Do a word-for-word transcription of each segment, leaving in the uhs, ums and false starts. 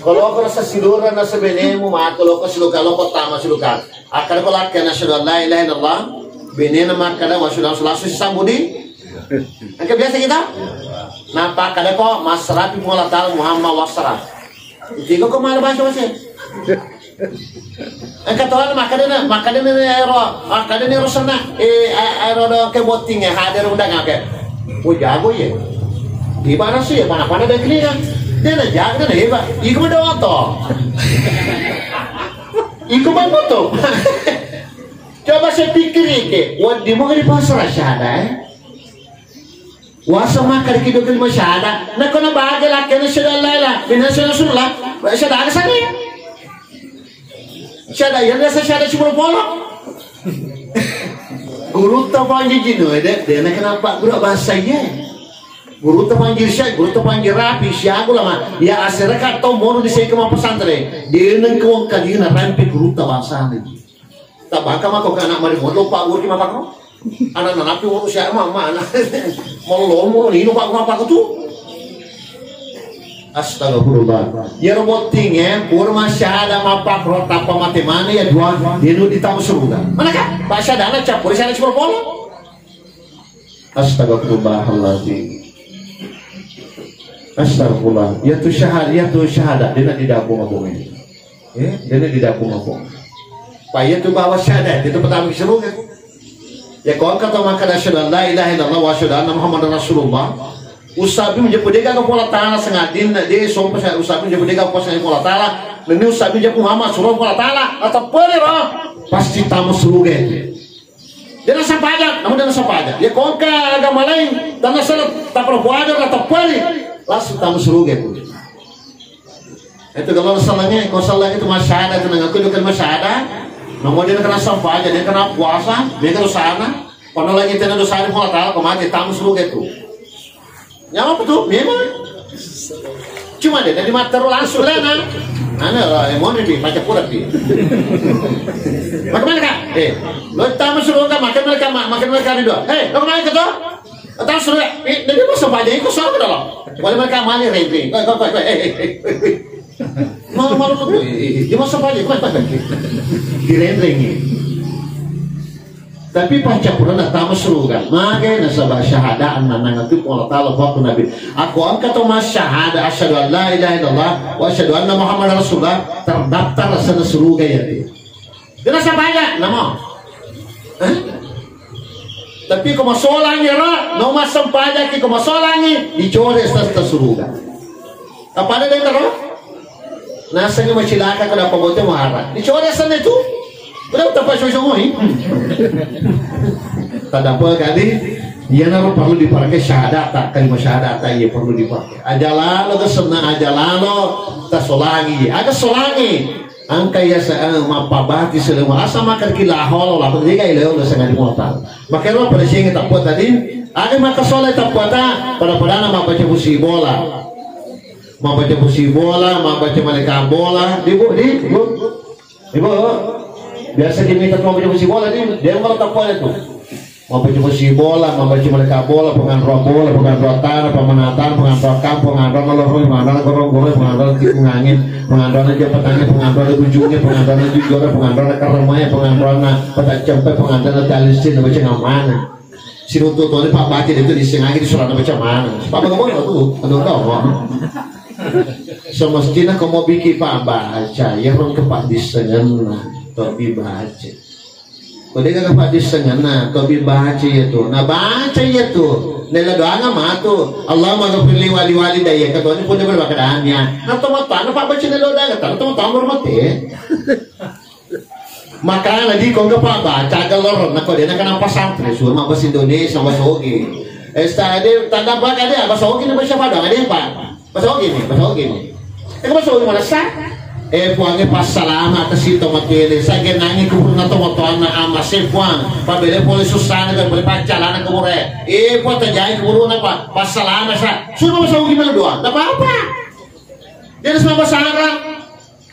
Kalau kau rasa sidura na sebenemu matu loko siluka loko tama siluka. Akan kau lakukan asyhadu an la ilaha illallah. Benena makkada wa asyhadu an langsung sambudi. Engka biasa kita. Nah, pakkada ko masrafi Puang Allah Taala Muhammad wasra. Tiga ko malah bahasa bahasa. Engka tawar makkadana, makkadana ero, makkadana ero senna, eh, eh, ero do ke botting ya, hadir undang ake. Oh, jago ya. Di mana sih ya, mana-mana ada gini kan? Dia na jago, dia na hebat. Iku mah doang toh. Iku mah foto. Coba saya pikir ke, wah, di mau di pasar ada, eh? Wasa makkada ki dua kalimat syahada. Nakko na bage lakkena syahada la ilaha, minna syahada Rasulullah. Syahada aga sani? Syahada yang biasa syahada sepuluh polo. Guru ta panji jino, eh, de, de, na kenapa guru bahasa iya? Guru ta panji syai, guru ta panji rapi, siagu lama. Ya, asiraka tau mono di saya ke pesantren. Dia nengkewang kali na rampe guru ta bahasa lagi. Tabaka mako ke anak mari modo pak guru mapakro. Anak anak pi wong usia mama anak. Molo molo nino pak mapakro tu. Astagfirullah. Ya robotting ya, pur masih ada mapakro tapa mate mana ya dua, dia nu ditamu surga. Mana kak? Pak syahada anak campur syahada cuma polo. Astagfirullahaladzim. Astagfirullah. Ya tu syahada, ya tu syahada. Dia nak didapung-apung ini. Ya, dia nak didapung-apung. Pak, ya tu bawa syahada. Itu pertama ke surga. Ya, kau kata makkada asyhadu an la ilaha illallah wa asyhadu anna Muhammadar Rasulullah. Usabi menjadi dega ke pola tanah sengadin, nah, dia sompa saya usabi menjadi dega ke pola tanah. Nani usabi menjadi Muhammad surah pola tanah. Atau pere roh. Pasti tamu surga itu. Dia rasa pajak, namun dia rasa pajak. Ya kongka agama lain, tanah sana tak perlu aja rata pari, langsung tamu surga itu. Itu kalau salahnya, kalau salah itu masih ada, kena ngaku juga masih ada. Namun dia kena sampah aja, dia kena puasa, dia kena sana. Kalau lagi kena dosa di Allah Taala, kau mati tamu surga itu. Nyawa apa tu? Memang. Cuma dia tadi mata terus langsung lah nah. Mana lah yang mau nih pacar kurang pi. Bagaimana kak? Eh, lo tamu suruh kan makan mereka ma- makan mereka di dua. Eh, lo kemana ke tu? Tamu suruh. Eh, dia masuk aja ikut sama dah lo. Boleh mereka mana rente? Kau kau kau. Eh eh eh. Mau mau lo. Dia masuk aja. Kau kau kau. Di rente ini. Tapi paccappurenna tama suruga, magai nasaba syahada annanangatu Puang Allah Taala, Puang Nabi. Aku engka to massyahada asyhadu an la ilaha illallah wa asyhadu anna Muhammadar Rasulullah, terdaftar sana suruga ya dia. Dia nasaba ya, nama? Hah? Tapi ko masolangi ra, no massempajaki ko masolangi, dicore sesta suruga. Apa ada dentro? Nasengngi macilaka ko dappa bote muharra. Dicoba asenna tu. Udah tepat sosong oi. Tadappa kali. Iyanaro perlu dipakai syahadat, kalimat syahadat iya perlu dipakai. Aja lalo kesenna aja lalo tasolangi. Aga solangi. Angka iya sa eh, mappabati selama asa makan kila holo la pendiga ile udah sengaja motal. Makanya pada sini tak buat tadi. Ada maka soleh tak buat tak pada pada nama baca busi bola. Mabbaca pusi bola, mabbaca malaikat bola, di bu, di bu, di bu. Biasa diminta tu mabbaca pusi bola di, dia malah tak boleh tu. Mabbaca pusi bola, mabbaca malaikat bola, penganroa bola, penganroa tanah, pemanah tanah, penganroa kampung, penganroa lorong, penganroa gorong-gorong, penganroa tikung angin, penganroa jembatannya, penganroa ujungnya, penganroa jujur, penganroa karemanya, penganroa petak cempe, penganroa talisin, baca ngamana. Siruntu toni Pak Bati itu disengagi di surana macam mana? Pak Bati mau tu, aduh kau mau. Semestinya kau mau bikin Pak baca, ya orang ke Pak disengenna, tobi baca. Kau dia ke Pak disengenna, tobi baca ya tu. Nah baca ya tu. Nela doanga matu. Allahumma ghafirli wali wali daya. Kau ni pun dia berbakat dania. Nah tomat tanah Pak baca nela doanga, tanah tomat tanah mati. Makana di kong ke Pak baca galor na kode na kana pasantren suruh mah bahasa Indonesia bahasa Ogi. Esta ade tanda apa kade bahasa Ogi na bahasa Padang ade Pak. Bahasa Ogi ni, bahasa Ogi ni. Eh bahasa Ogi mana sah? Eh puange passalama ke sito matele. Saya genangi kubur na tomo toana ama se puang. Pabele pole susana ke boleh pacalana kubure. Eh puang terjadi kubur na Pak. Passalama sah. Suruh bahasa Ogi mana doa. Tak apa-apa. Dia semua bahasa Arab.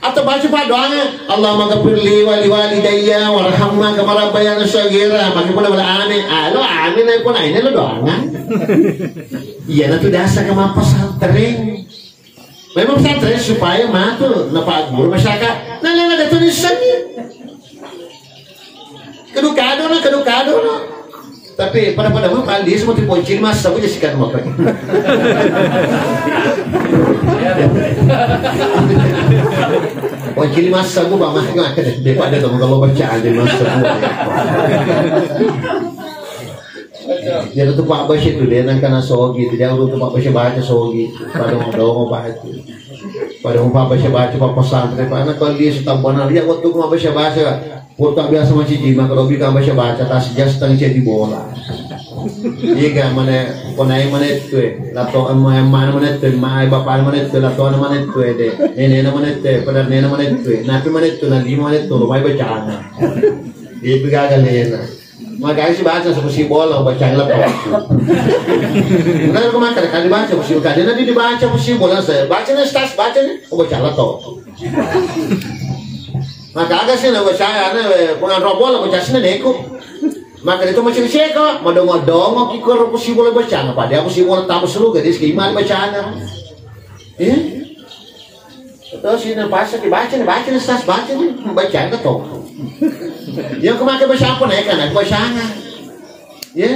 Atau baca Pak doanya, Allahumma ghafirli wali walidayya warhamhuma kama rabbayani shaghira. Pakai pula wala amin. Ah, lo amin aja pun ini lo doangan. Iya, na tu dasar ke mapasantren. Memang pesantren supaya matu napagguru masyarakat. Nah, nah, nah, itu disengi. Kedu-kado na, kedu-kado na. Tapi pada-pada mah pali semua tipu cili masa aku jadi sikat mah. Poncili masa aku bang mah, daripada kamu kalau baca aja masa aku. Jadi tuh Pak Bas itu dia nang kena sogi itu, dia tuh Pak Bas baca sogi, pada mau baca itu. Pada umpa baca-baca, pa pesantren, pa anak kali setambana lihat waktu ku baca-baca. Kota biasa masih jima kalau bika baca-baca, tas jas tang jadi bola. Iya ga mana, konai mana itu eh, lato emma emma mana itu eh, mai bapak mana itu eh, lato mana itu eh deh, nenek mana itu eh, pada nenek mana itu eh, napi mana itu, na lima mana itu, lumayan baca anak. Itu gagal ya. Makanya si baca sama si bola, baca laptop. Enggak, aku makan kali baca sama si bola. Nanti dibaca sama si bola saya. Baca nih, stas, baca nih. Oh, baca laptop. Maka agak sih, nah, baca, anu, eh, pengantar bola, baca sini neko. Maka itu masih seko, madongo-dongo kiko ro si bola baca, apa dia si bola tamu seru gadis ke iman bacana. Eh? Terus ini baca, dibaca nih, baca nih, sas baca nih, baca enggak toh. Yang kemakai baca apa nih kan, aku baca enggak. Ya,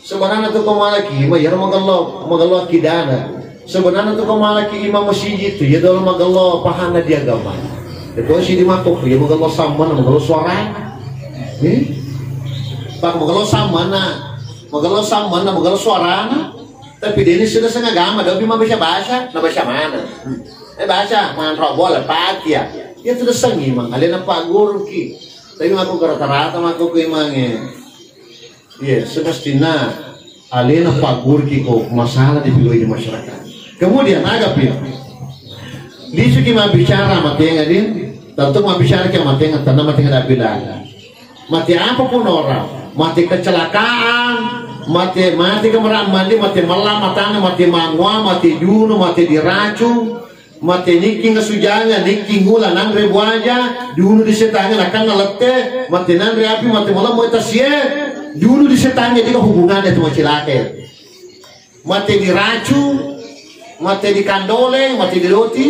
sebenarnya tuh kau malaki, ma ya magallo, magallo kidana. Sebenarnya tuh kau malaki imam masjid itu, ya dalam magallo pahana di agama. Itu sih di mako, ya magallo sama, magallo suara. Eh? Pak magallo sama, magallo sama, magallo suara. Tapi deni sudah setengah agama, tapi mau baca bahasa, nah baca mana? Eh baca, manro bola, patia. Ya sudah sengi mang, alena pak guru ki. Tapi aku ke rata-rata mako ke imangnya. Iya, semestinya alena pak guru ki kok masalah di di masyarakat. Kemudian agak pia. Disuki mau bicara mati ngadin, tentu mau bicara ke mati ngadin, tenang mati ngadin bilang. Mati apapun orang, mati kecelakaan, mati, mati kemerah mandi, mati melam matana, mati mangua, mati junu, mati diracun, mati niking sujanga, niking gula, nanre buaja, junu di setanga, nakanna lette, mati nanre api, mati melam, mati tasie, junu di setanga, itu hubungannya itu cilaka. Mate diracung, mate dikandoleng, mate didoti.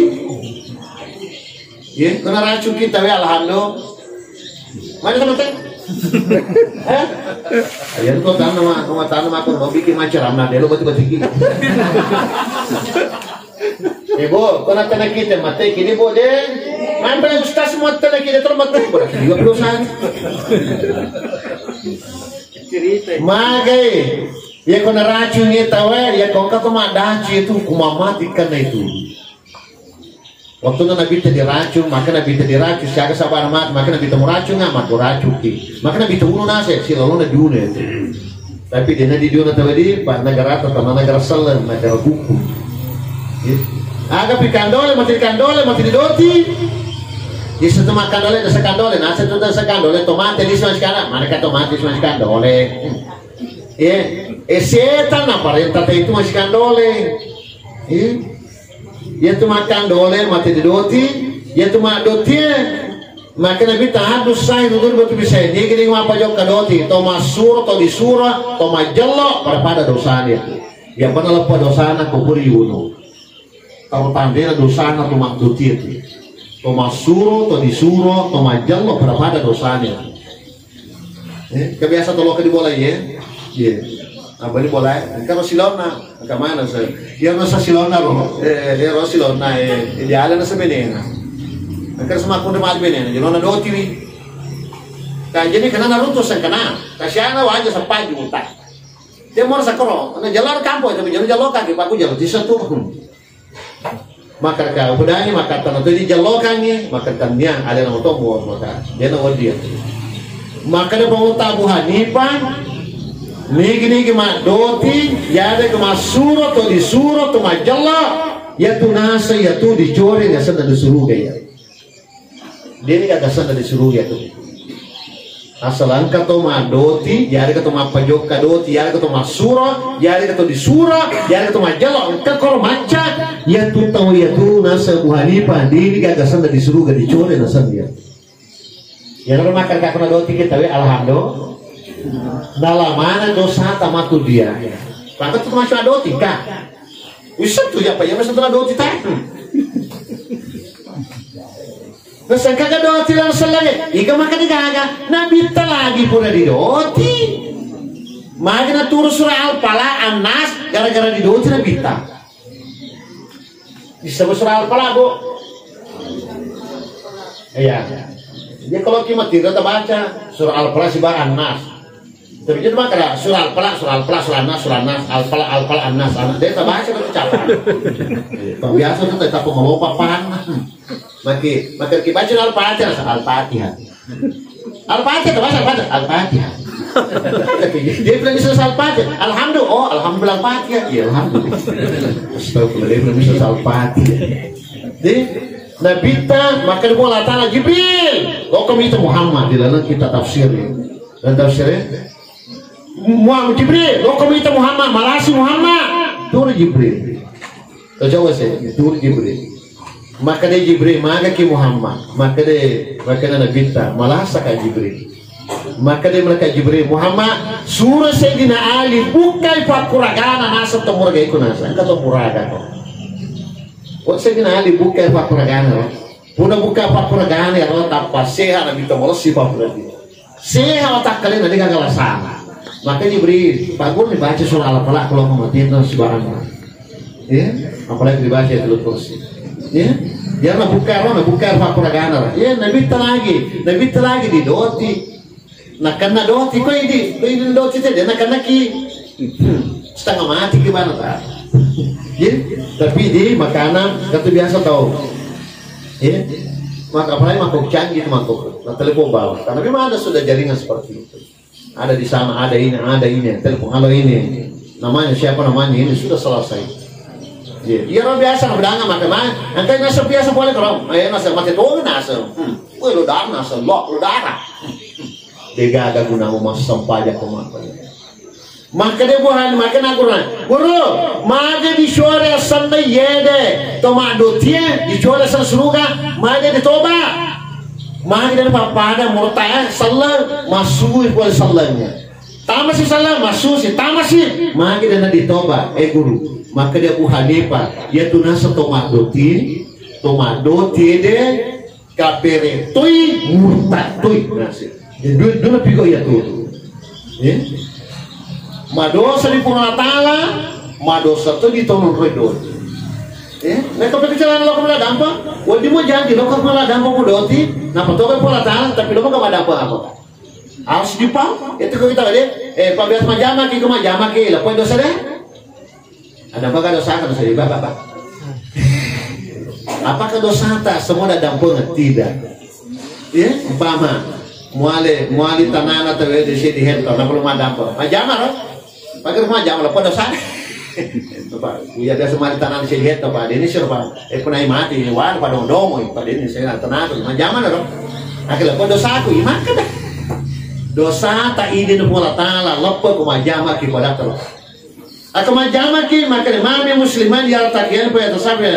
Ye, kena racung kita we alhando. Mana sama teh? Eh? Ayo kau tanam, kau tanam aku mau bikin macam mana dia lo batu-batu gini. Eh bo, kena kena kita mate kini bo deh. Mana pernah ustaz semua kena kita terus mate berarti juga perusahaan. Cerita. Magai. Iya ko naracungngi tauwe, iya ko engka to maddaci itu, kumamatikanna itu. Waktunna Nabitta diracung, maka Nabitta diracung, siaga sabana mati, maka Nabitta muracunga, maka uracungki. Maka Nabitta unu nase, silalona diunu itu. Tapi dena diunu tauwe di, pa negara tata negara seleng, negara buku. Gitu. Aga pi kandole, mati kandole, mati didoti. Isa tu makkandole, dasa kandole, nasa tu dasa kandole, tomate di semua sekarang, mana ka tomate semua kandole. Eh, eh, setan naparenta tau itu masih kandole. Eh, iya tu makkandole mate didoti, iya tu maddoti. Maka Nabi tahadus sai tutur batu bisa ini gini mapa jokka doti, to masuro, to disuro, to majello, pada-pada dosanya. Yang pernah lepas dosana kubur yunu. Tau tandena dosana to maddotie tu. To massuro, to disuro, to majello, pada-pada dosana. Eh, kebiasa to loka di bola ye. Ye. Apa di bola? Engka ro silona, engka mana saya? Iya ro sa silona ro. Eh, iya ro silona eh. Jadi ala na sebenena. Engka sama aku de mal benena. Jelona doti wi. Kan jadi kena naruto sengkena. Kasiana waja sepanjang utak. Dia mau sakro. Na jalan kampung tapi jalan jalan kaki paku jalan desa tu. Maka ka budani maka tanah tu dijallokangi maka tania ada nama tombo maka dia na wadia. Maka ada penguta Abu Hanifah nigi nigi madoti yada ke masuro to disuro to majalla ya tu nasa ya tu dicore ya sana disuruga ya. Deni gagasanna disuruh ya tu. Asal engka to madoti, yarega to mappajokka doti, yarega to massuro, yarega to disuro, yarega to majjalo, engka koro macca, ya tu tau ya tu nasa Abu Hanifah, deni gagasanna disuruh ga dicore nasa dia. Ya naro makan kakuna doti kita we alhamdulillah. Dalamana dosa tamatu dia. Maka tu masuk doti kak. Wisseng tu ya, apa ya, masa tu doti ta? Nasengkaga doti lao sellengnge, iga maka digaga, Nabitta lagi pura didoti. Magi naturu surah Al-Falaq, An-Nas, gara-gara didoti Nabitta. Disebut surah Al-Falaq, Bu. Iya. Jadi kalau kita tidak terbaca surah Al-Falaq sibawa An-Nas. Tapi jadi maka ada surah Al-Falaq, surah Al-Falaq, surah An-Nas, surah An-Nas, Al-Falaq, Al-Falaq, An-Nas, An-Nas. Dia terbaca itu capek. Kalau biasa tuh tetap mau lupa paham. Maki, maka kita baca Al-Fatihah, Al-Fatihah. Al-Fatihah, terbaca Al-Fatihah. Al-Fatihah. Dia bilang bisa Al-Fatihah. Alhamdulillah, oh, alhamdulillah Al-Fatihah. Iya, alhamdulillah. Astagfirullah, dia bilang bisa Al-Fatihah. Jadi, Nabitta, maka dia Allah Ta'ala, Jibril, lo kami itu Muhammad, di dalam kita tafsir. Dan tafsirnya, Muhammad, Jibril, lo kami itu Muhammad, malasi Muhammad. Turun Jibril. Coba saya, turun Jibril. Maka dia Jibril, maka ki Muhammad. Maka dia, maka dia Nabitta, malasa ka Jibril. Maka dia mereka Jibril, Muhammad, suruh Sayyidina Ali, bukai pakkuragana nasa to muraga iku nasa. Enggak to muraga to. Kok Sayyidina Ali bukai pakkuragana, Pak? Puna buka pakkuragana, ya Allah, tappa sehat Nabitta, malasi pakkuragana. Seha watakkalena, de gaga lasana. Maka Jibril, Pak Guru, ni baca surah Al-Falaq kalau mau mati itu sembarang. Ya, apalagi dibaca itu terus. Ya, dia na buka, na buka pakkuragana. Ya, Nabitta lagi, Nabitta lagi didoti. Nakenna doti, kok ini, kok ini doti tadi, nakenna ki. Hmm, setengah mati gimana, Pak? Ya, tapi di makanan, kata biasa tahu. Ya, maka apalagi mangkok canggih itu mangkok. Nah, telepon bawah. Karena memang ada sudah jaringan seperti itu. Ada di sana, ada ini, ada ini. Telepon, halo ini. Namanya siapa namanya? Ini sudah selesai. Ya, iya, orang biasa, orang biasa maka mah. Angkai nasa biasa boleh kalau, eh, nasa mati tuh nasa. Hmm. Woi, lo darah nasa, lo, lo darah. Dega ada guna mau masuk sampah aja kemana. Maka dia buhan, maka nak guru. Guru, maka di suara sanda yede, to madotie, di suara sang suruga, maka di toba. Maka dia papada murtae, salah, masuk pun salahnya. Tamasi salah, masuk si, tamasi. Maka dia di toba, eh guru. Maka dia buhan apa? Ya tunasa to madotie, to madotie de, Kapere toi, murtad toi. Nah, si. Jadi, dua, dua piko iya tu. Ya. Madosa di Puang Allah Ta'ala, madosa tu di tonong roe doti. Ya. Nah, kapere jalan lo kemana dampa? Wadi mau janji lo kemana dampa mau doti. Nah, patokan Puang Allah Ta'ala, tapi lo mau kemana dampa apa? Harus dipaham. Itu kita lihat. Eh, pabiasa majama ki, majama ki, lah, poin dosa deh. Ada apa dosa kan saya, Bapak, Pak? Apakah dosa tak semua ada dampungan? Tidak. Ya, umpama muale, muali tanana tawe di sini hento, nak belum ada apa? Majama lo. Pakai rumah jama lo, pada dosa. Pak, iya biasa muali tanana sini hento, Pak. Ini siapa? Eh, pernah mati, ini waduh, pada domo, Pak. Ini saya tanana, majama lo. Akhirnya pada dosa aku, iman kada. Dosa tak izin Allah Ta'ala, lepas ku majama ki pada terus. Atau majama ki, maka mami musliman ya takian pa ya tasabe.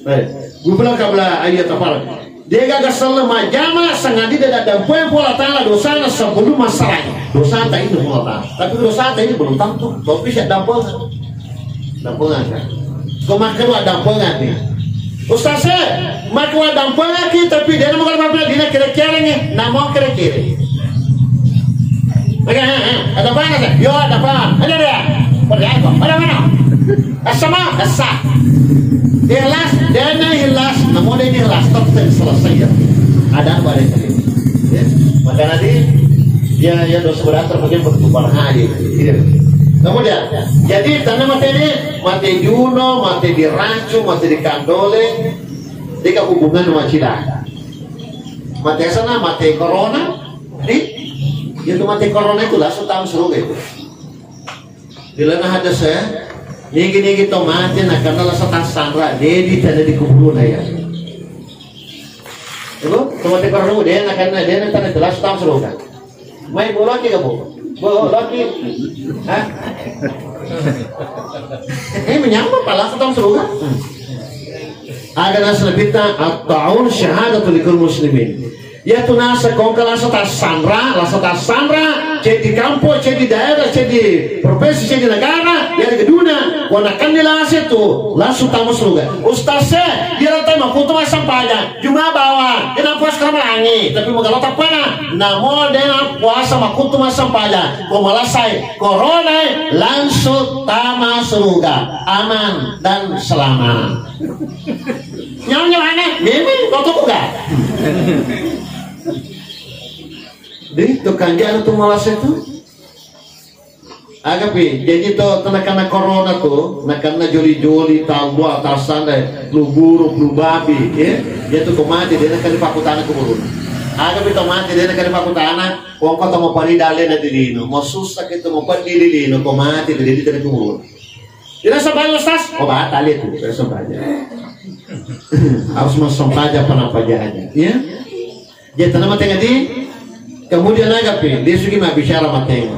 Eh, gubla kabla ayat apa? Dia gaga selalu majama sangadi dan ada poin pola Ta'ala dosana sebelum masalahnya. Dosa tak ini pola Ta'ala. Tapi dosa tak ini belum tentu. Tapi siap dampengan. Dampengan kan? Kau makan wak dampengan nih. Ustaz, eh, maka wak dampengan ki, tapi dia nama kalau dina kira-kira nih, nama kira-kira. Oke, eh, eh, ada apa nasa? Yo, ada apa? Ada dia. Pada apa? Pada mana? Asama, asa. Ikhlas, dana ikhlas, namun ini ikhlas tetap selesai ya. Ada apa ada itu? Ya. Maka nanti ya, ya dosa berat terpuji bertumpah hari. Gitu. Kemudian, jadi tanah mati ini, mati Juno, mati di Rancu, mati di Kandole, tiga hubungan sama Cina. Mati sana, mati corona, di, itu mati corona itu langsung tahun seru gitu. Bila na hadase, nigi-nigi to mate nakenna lasa tassanra, de di tana di kuburuna ya. Ibu, to mate karena de nakenna, de na tana telas tam seroga. Mai bola ki kamu? Bola ki? Hah? Eh, menyapa pala tam seroga? Aga nasa nabitta, at-ta'un syahadatu likul muslimin. Iyatu nasa kongka lasa tassanra, lasa tassanra, Ceddi kampo, ceddi daerah, ceddi provinsi, ceddi negara, iyarega duna, ko nakenni lase tu, langsung tama suruga. Ustaz e, iyaro tau makutu massempajang, Juma bawang, de napuasa ko ramalangi, tapi magalo tappana, namo de napuasa makutu massempajang, ko malasai, corona e, langsung tama suruga, aman dan selamat. Nyawa-nyawane, memang, kau tahu gak? Deh, tukang jalan tu malas itu. Agapi, jadi to, to nakenna corona tu, nakenna joli-joli, tambua, tasanda, flu burung, flu babi, ya. Ya tu ko mate, de nakenna pakutana kuburu. Agapi to mate, de nakenna pakutana, ko engka to mapari dalle na dilino, masussa ke to mapeddi dilino, ko mate, de nakenna kuburu. Tidak sembahyang, Ustaz? Oh, batal itu, tidak sembahyang. Harus mau sembahyang apa apa aja, ya. Jadi, tenang mate ngati. Kemudian agapi, dia sugi mabbicara mate.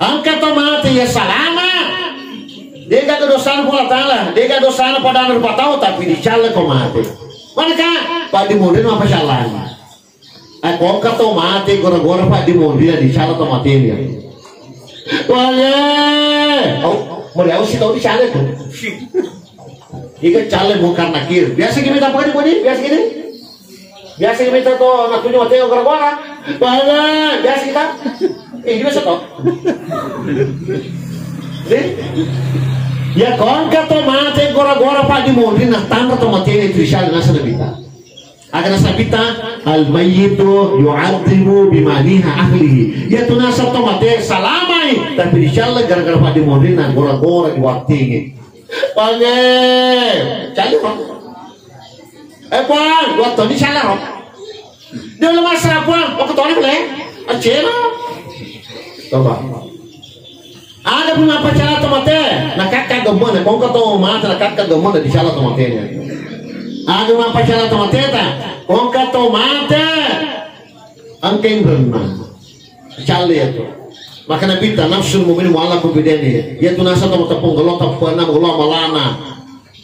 Engka to mate ya salama. De'ga dosana Puang Allah Ta'ala, de'ga dosana pada rupa tau, tapi dicalla ko mate. Manakah? Pak Dimurin apa salama? Eh, ko engka to mate gora-gora Pak Dimurin dicalla to mate dia. Wale. Oh, meriau si tau dicalla tu. Iga calle Mungkar Nakir. Biasa gini tak pernah, biasa gini. Biasa kita to natuju mate gora-gora. Bala, biasa kita. Eh, biasa to. Sih? Ya, ko engka to mate gora-gora Pak Dimurin, nah, tanra to mate itu insya Allah nasa kita. Agana sabita, al mayyitu yu'adzibu bimaniha ahlihi. Ya tu nasa to mate salamai, tapi insya Allah gara-gara Pak Dimurin, nah, gora-gora di waktu ini. Pange, cari, Pak. Eh, Puang, dua tahun ini salah, Pak. Dia udah masalah, Puang. Waktu tahun ini, acela. Coba. Ada pun apa cara to mate? Nakakka gemmana, ko engka to mate, nakakka gemmana dicalla to matena. Ada pun apa cara to mate ta? Ko engka to mate. Engka inrenna. Calle ya tu. Maka Nabi ta nafsul mu'min mu'allaqun bidaynihi. Ya tu nasa to matepung gelo tepena gelo malana.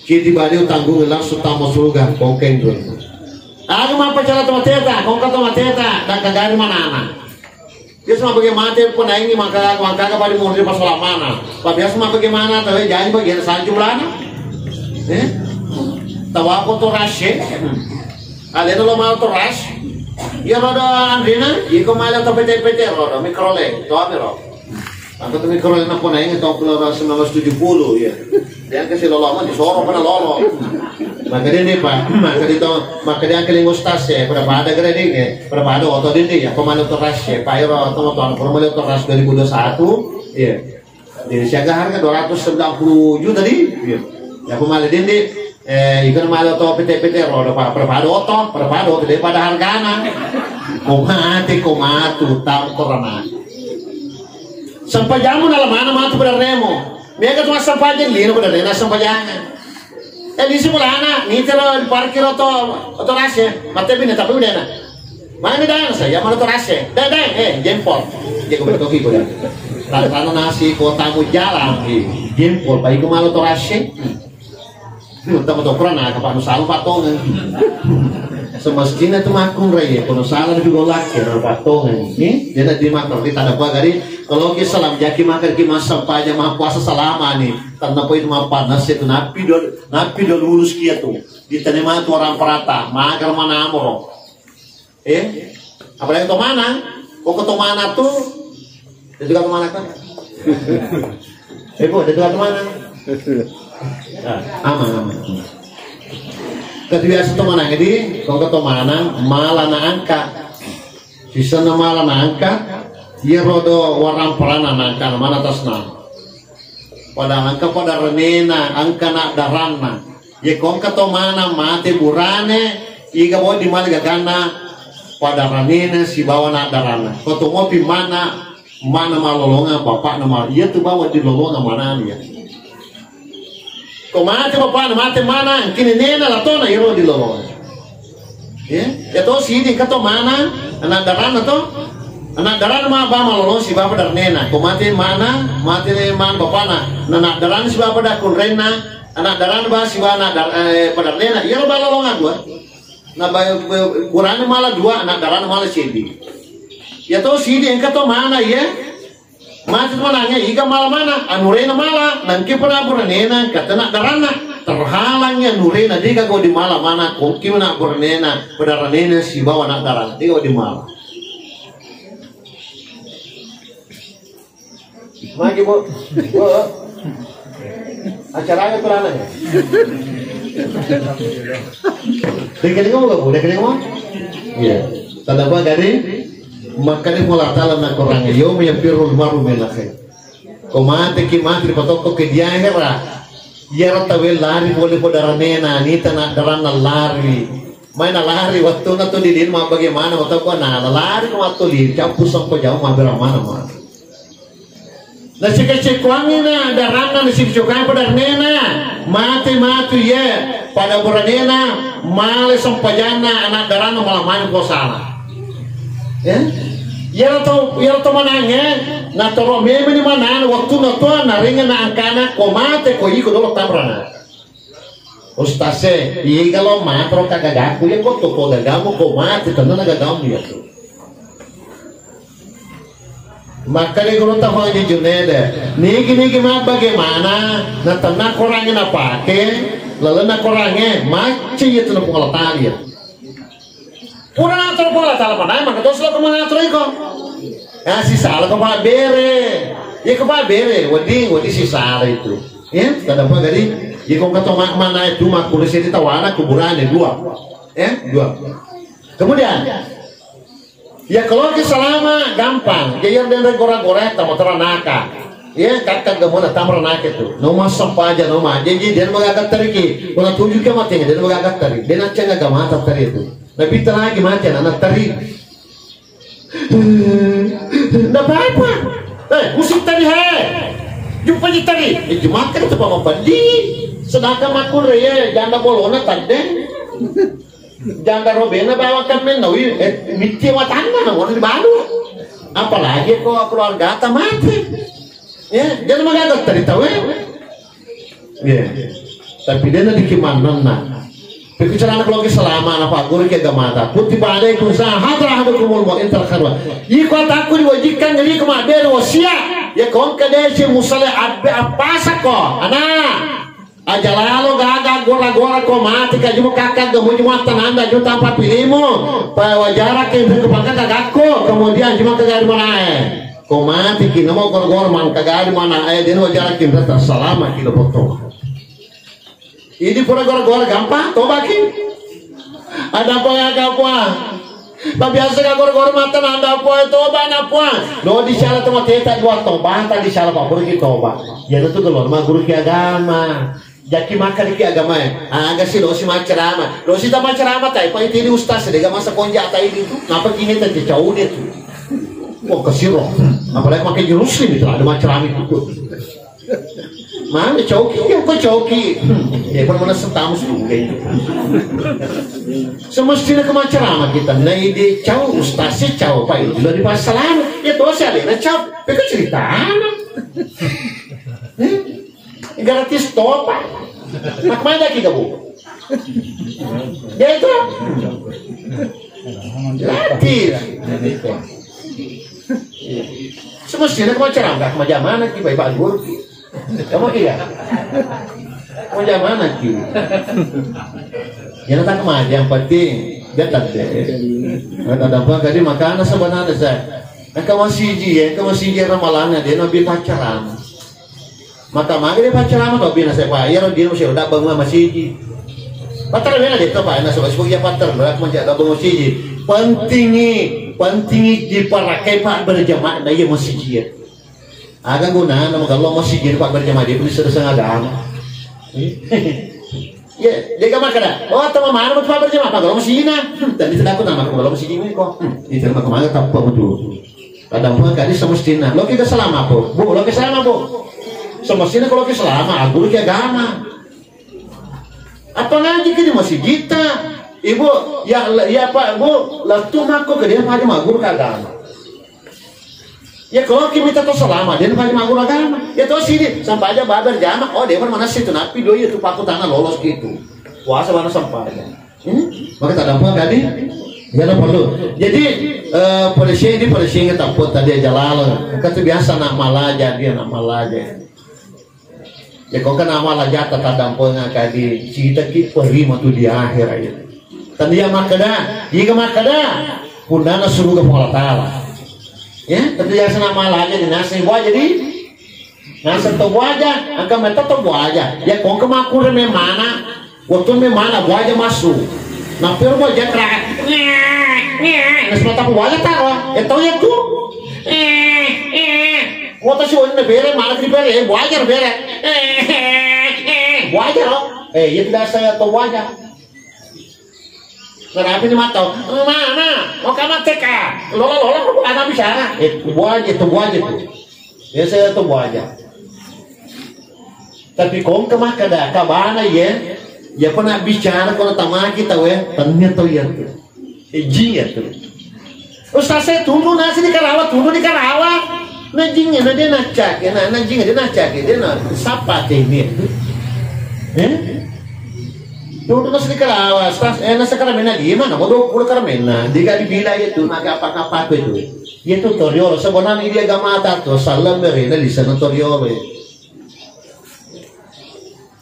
Citi bali utanggung langsung tama surga, ko engka inrenna. Aga mappacara to mateta, ko engka to mateta, dan kagari manana. Biasa mabage mate penaingi maka, maka pada munri pasalamana. Pa biasa mabage mana tawe jadi bagian sanju lana. Eh? Tawako to rasye. Alena lo mau to ras. Iya rodo andrina, iko male to pete-pete rodo mikrole, to amiro. Maka tu mikro yang aku naik tahun sembilan belas tujuh puluh, ya. Dia ke si lolo mah disoro pada lolo. Maka dia nih, Pak, maka dia tahu, maka dia ke lingus tas ya, pada pada gede deh, ya. Pada pada oto dia nih, ya, pemain oto ras ya, Pak, ya, oto oto, pura mali oto ras dua ribu dua puluh satu, ya. Jadi siaga harga dua ratus sembilan puluh juta tadi, ya. Ya, pemain dia nih, eh, ikan mali oto P T P T, roda, Pak, pada pada oto, pada pada oto, dia pada hargana. Ko mate, ko matu, tam, corona. Sempajammu nala mana matu pada remo. Mega tu massempajang lino pada rena sempajangan. Eh, di sebelah anak, nitero di parkir oto, oto rase, mate bine tapi udah enak. Mana dah saya mana oto rase? Dah dah, eh, jempol. Dia kembali toki pada. Tanah nasi kotamu jalan, eh, jempol. Baik malu oto rase. Tama to pura na kapanu salu patongan. Semestinya tu makkunrai, kono salah juga laki na patongan. Ni, dia nak dimakan kita ada apa gari? Kalau ki salam jaki makan ki masa paja mah puasa selama ni. Tanpa itu mah panas itu napi do, napi do lulus kia tu. Di tanah mah tu orang perata, mager mana amoro. Eh, apalagi to mana? Ko to mana tu? Dia juga to mana kan? Eh, Bu, dia juga to mana? Ah, aman, aman. Kebiasa to mana? Jadi, ko to mana? Malah na angka. Sisana malah na angka. Iya rodo warang perana na angka, mana tasna. Pada angka pada renena, angka na daranna. Ye ko engka to mana mate burane, iga wedding male gaganna pada ranena sibawa na daranna. Ko to mopi mana, mana malolonga bapakna ma, iya tu bawa dilolonga manana ya. Ko mate bapakna, mate mana, kini nena latona iro dilolonga. Ya, ya to sidi engka to mana, anak daranna to. Anak daranna ma ba malolong sibawa pada ranena. Ko mate mana, mate mana bapakna. Na anak daranna sibawa pada kunrenna, anak daranna ba sibawa anak dar-, eh, pada ranena. Iya lo ba lolonga dua. Na ba, ba, burane mala dua, anak daranna mala sidi. Ya to sidi engka to mana ya. Mate manangnge, iga mala mana, anurena mala, nangke pada buranena, katena daranna, terhalangi anurena, dega gau di mala mana, kongki mana buranena, pada ranena sibawa anak daranna, dega gau di mala. Magi, Bu. Bu. Acaranya perananya. Dekeling ngomong, Bu? Dekeling ngomong? Iya. Tanda apa, Gadi? Makanya Allah Ta'ala nakorang, "Yauma yafirrul mar'u min akhihi." Ko mate ki, mate ri patokko ke di ahera. Iyaro tauwe lari pole ko daranena, nita na daranna lari. Mai na lari, wattunna to dilin ma bagaimana, watau ko na lari ko wattu li, cappu songko jauh ma bera mana ma. Nasikacekkuangngi na daranna, nasicekkuangngi pedarnena, mate matu iye, pada buranena, male sempajanna anak daranna malah mani posana. Ya? Iyaro to, iyaro to manangnge, natoro memeni manana, wattunna to, narenga na angkana, ko mate, ko iko dolo tamrana. Ustaz e, iga lo matro kagagaku, ya ko to ko gagamu, ko mate, tenna na gagamu ya tu. Makkeda gurutta Haji Junede, nigi-nigi mabbagaimana, na tenna korangnge napake, lalenna korangnge, macce iya tu na Puang Allah Ta'ala iya. Pura natoro Puang Allah Ta'ala manai, maka dosa lo ko mangatoro iko. Ya, sisala ko pabbere. Ya, ko pabbere, wedding, wedding sisala itu. Ya, kada apa, jadi, ya, ko kato ma-, mana itu, makkulisi di tawana, kuburan ada dua. Ya, dua. Kemudian, ya, kalau ke salama, gampang. Jadi, yang denre gora-gora, tamu teranaka. Ya, kakak gemona, tamranaka itu. Noma sempaja, noma. Jadi, dia magagat teriki. Kalau tujuh ke mati, dia magagat teri. Dia nak cenga gamata teri itu. Nabitta lagi mate anak teri. Nda apa-apa. Eh, musik teri he. Jumpa ji teri. Eh, jumakan itu pama peddi. Sedangkan makkunre ye, janda bolona tadde. Janda robena bawa kan men nawi, eh, mitti watanna na wona dibalu. Apalagi ko keluarga ta mate. Ya, jadi magaga teri tawe. Iya. Tapi dia nanti kimanenna. Pekkucerana kalau ke selama na pagguru ke agamata. Kutiba alaikum sahadat ahadukumul maut in taraka khaira. Iko atakku diwajibkan jadi kemabere wasia. Ya kongka desi musale abbe apasako. Ana. Aja lalo gaga gora-gora ko mati ka jumu kakak gemu jumu tananda juta papilimu. Pa wajara ke buku pakaka gakko. Kemudian jumu kagari manae. Ko mati ki namo gora-gora mangkagari manae. Dia wajara ke salama ki lo potong. Idi pura gora-gora gampang, tobaki. Ada apa ya, Kak Puang? Mabiasa ka gora-gora mata nanda apa, toba na Puang. Lo di sala toma teta dua toba, ta di sala papura ki toba. Ya itu gelo ma guru ki agama. Jaki maka di ki agama ya. Aga si lo si macerama. Lo si ta macerama tai pa itu di ustaz dega masa konja tai itu. Ngapa kini tadi jauh dia tu? Wah, kesiro. Apalagi pakai jurus ini, ada macerama itu. Mana coki? Ya, kok coki? Hmm, ya, pernah mana setamu sih, kayak gitu. Semestinya ke macerama kita, nah, ide cau, ustaz sih cau, Pak, itu dari pasalan. Ya, tuh saya lihat, cau, itu cerita anak. Hmm? Gratis toh, Pak. Nak mana kita, Bu? Ya, itu. Gratis. Semestinya ke macerama, ke mana kita, Pak Guru? Kamu iya? Mau zaman mana ki? Ya, datang kemari yang penting dia tak ada. Kata dampak tadi makanan sebenarnya saya. Engka masiji, ya, engka masiji ramalanna, dia nabi pacaran. Maka magi dia pacaran, nabi nasa pa, ya, dia masih udah bangun masiji. Patar bela dia tuh, Pak, nasa masih punya patar, berat menjadi bangun masiji. Pentingi, pentingi dipakai, Pak, berjamaah, nah, iya masiji, ya. Aga gunana magello masigi, Pak, berjamaah di pun sedang agama. Ya, dia gak makan dah. Oh, atau mana mau Pak berjamaah? Pak, kalau masigi na. Hmm, tadi tidak aku nama kalau masigi ini kok. Hmm, itu mah kemana tak apa betul. Kadang pun kali semestinya. Lo kita selama apa? Bu, lo kita selama, Bu. Semestinya kalau kita selama, aku di agama. Apa ngaji ke di masjid kita? Ibu, ya, ya Pak, Bu, latu mako ke dia Pak, magur ke agama. Ya, kalau kita minta to selama, dia Pak, magur agama. Ya, to sini, sampai aja babar jama. Oh, dia mana situ napi doi itu paku tanah lolos gitu. Puasa mana sampai aja. Hmm? Maka tak dapat tadi. Ya, perlu. Jadi, Eh, pada sini, pada sini tak pun tadi aja lalu. Kata biasa nak malaja dia, nak malaja. Ya, kau kena malaja tak ada pun kali cerita ki perima tu di akhir aja. Tadi ya makada, iya makada, pundana suruga Allah Ta'ala. Ya, tapi biasa nak malaja di nasi buah jadi Naseng to buaja, engka metta to buaja. Ya kongke makkure memana, waktu memana buaja massu. Napero buaja kerakan. Nge, nge. Nasmata buaja taro. Eh, tau ya tu. Eh, eh. Wata si wani bere, mana di bere, eh, buaja bere. Eh, eh, eh. Buaja lo. Eh, iya tidak saya to buaja. Narapi ni matau, "Mana? Mau kamu teka? Lola, lola, kok anak bicara?" Eh, tunggu aja, tunggu aja tuh. Biasa tunggu aja. Tapi kongke makkada, kabana ya, ya pernah bicara kalau tamaki tau ya, ternyata ya tuh. Eh, jing ya tuh. Ustaz saya tunggu nasi di Karawa, tunggu di Karawa. Nah jing ya, nah dia nacak ya, nah, nah jing ya, dia nacak ya, dia nah sapa teh ini ya tuh. Eh? Duduk nasi di Karawa, stas, eh, nasi karamenna di mana? Mau dua puluh karamenna. Dia gak dibilang itu, naga apa-apa itu. Iya tuh toriolo. Sebenarnya dia gak mata tuh, salam beri, nah, di sana toriolo ya.